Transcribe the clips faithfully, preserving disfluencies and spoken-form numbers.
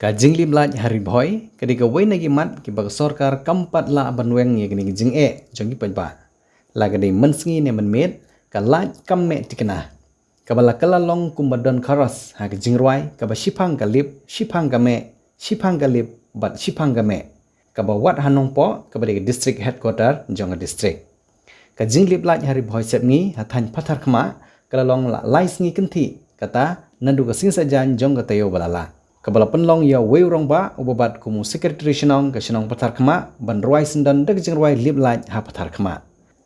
Ka jinglip light ha Ri Bhoi ka dei kawei na ki mat kiba ka sorkar kam pat lah ban weng ïa kane ka jingeh jong ki paidbah. La ka dei mynsngi ne mynmiet, ka light kam meh tikna. Kaba la kylla long kumba don kharos ha ka jingrwai kaba shiphang ka lip, shiphang ka meh, shiphang ka lip bad shiphang ka meh, kaba wad ha Nongpoh kaba dei ka district headquarter jong ka district. Ka jinglip light ha Ri Bhoi Sepngi ha thaiñ Patharkhmah ka la long la lai sngi kynthih, kata naduh ka sngi Saitjaiñ jong ka taïew ba la lah, kaba la pynlong ïa uwei u rangbah uba bat kum u Secretary Shnong ka shnong Patharkhmah ban rwai syndon da ka jingrwai lip light ha Patharkhmah.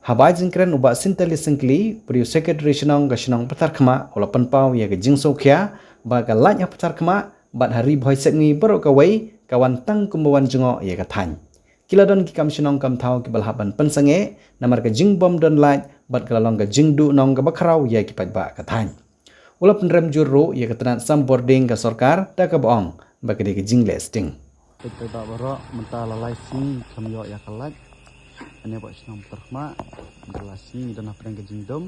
Haba ai jingkren u Bah Syntelly Syngkli, uba dei u Secretary Shnong ka shnong Patharkhmah, u la pynpaw ïa ka jingsngewkhia ba ka light ha Patharkhmah bad ha Ri Bhoi Sepngi baroh kawei ka wan tang kumba wan jngoh ïa ka thaiñ. Ki la don ki kam shnong kam thaw kiba la hap ban pynsangeh namar ka jingbym don light bad ka la long ka jingduhnong kaba khraw ïa ki paidbah ka thaiñ. U la pynrem jur ruh ïa ka tnat sam bording ka sorkar da kaba ong ba ka dei ka jingleh sting. Ki paidbah baroh, mynta la lai sngi kam ïoh ïa ka light. Ane ba shnong Patharkhmah, mynta la lai sngi don hapdeng ka jingdum.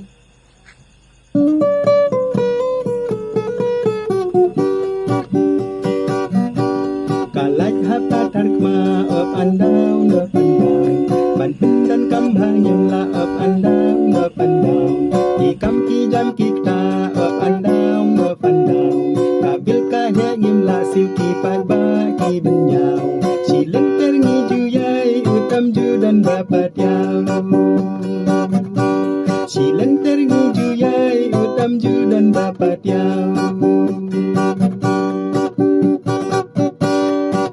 Ka light ha Patharkhmah up and down, up and down. Ban pyndonkam bha ngim lah, up and down, up and down. Ki kam ki jam ki ktah up and down, up and down. Ka bill ka heh ngim lah siew, ki paidbah ki bynñiaw. Shi lynter ngi ju ïai, u tam ju don ba patiaw. Shi lynter ngi ju ïai, u tam ju don ba patiaw.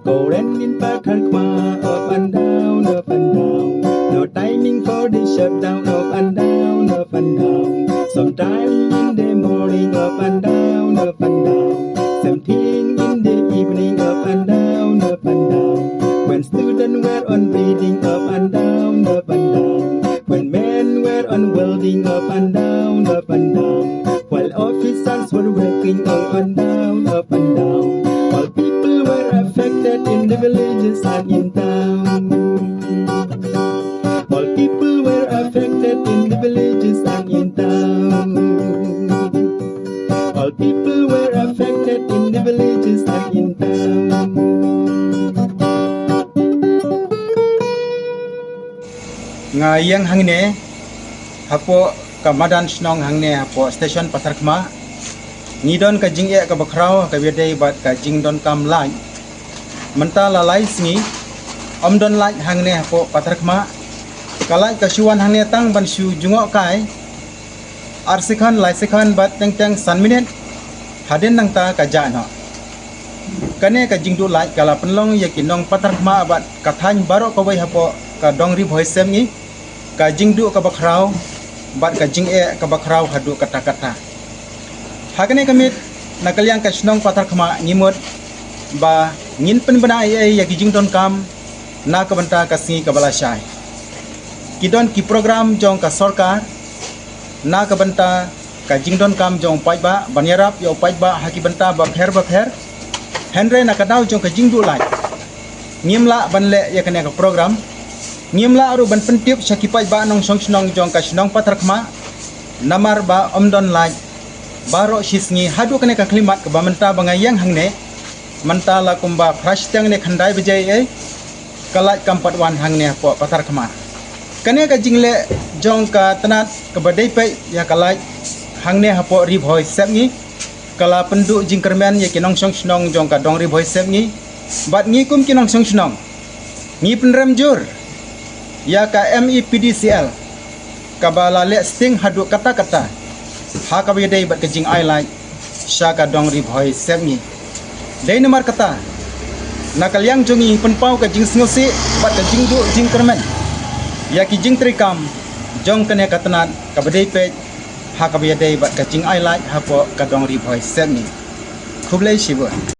Current in Patharkhmah up and down, up and down. No timing for the shutdown, up and down, up and down. Sometime in the morning, up and down, up and down. Something in the evening, up and down, up and down. When students were on reading, up and down, up and down. When men were on welding, up and down, up and down. While officers were working, up and down, up and down. All people were affected in the villages and in town. All people were affected in the villages and in town. All people were affected in the villages and in town. Nga ïeng hangne hapoh ka madan shnong hangne hapoh station Patharkhmah. Ngi don ka jingeh kaba khraw ha kaba ïadei bad ka jingdonkam light. Mynta la lai sngi ym don light hangne hapoh Patharkhmah. Ka light ka shu wan hangne tang ban shu jngoh kai ar second, lai second bad teng teng san minit. Hadien nangta ka jah noh. Kane ka jingduh light ka la pynlong ïa ki nong Patharkhmah bad ka thaiñ baroh kawei hapoh ka dong Ri Bhoi Sepngi ka jingduh kaba khraw bad ka jingeh kaba khraw haduh katta katta. Ha kane ka miet, na ka liang ka shnong Patharkhmah ngi mut ba ngin pynbna ei ei ïa ki jingdonkam na ka bynta ka sngi kaba la shai. Ki don ki program jong ka sorkar na ka bynta ka jingdonkam jong u paidbah, ban ïarap ïa u paidbah ha ki bynta bapher bapher. Hynrei na ka daw jong ka jingduh light, ngim lah ban leh ïa kane ka program. Ngim lah ruh ban pyntip sha ki paidbah nongshong shnong jong ka shnong Patharkhmah namar ba ym don light baroh shi sngi haduh kane ka khyllipmat kaba mynta ba nga ïeng hangne. Mynta la kumba phra shiteng ne khyndai baje ei, ka light kam pat wan hangne hapoh Patharkhmah. Kane ka jingleh jong ka tnat kaba dei peit ïa ka light hangne hapoh Ri Bhoi Sepngi ka la pynduh jingkyrmen ïa ki nongshong shnong jong ka dong Ri Bhoi Sepngi. Bad ngi kum ki nongshong shnong ngi pynrem jur ïa ka M E P D C L kaba la leh sting haduh katta katta ha kaba ïadei bad ka jingai light sha ka dong Ri Bhoi Sepngi. Dei namar kata, na ka liang jong ngi pynpaw ka jingsngewsih bad ka jingduh jingkyrmen ïa ki jingtreikam jong kane ka tnat kaba dei peit ha kaba ïadei bad ka jingai light hapoh ka dong Ri Bhoi Sepngi. Khublei shibun.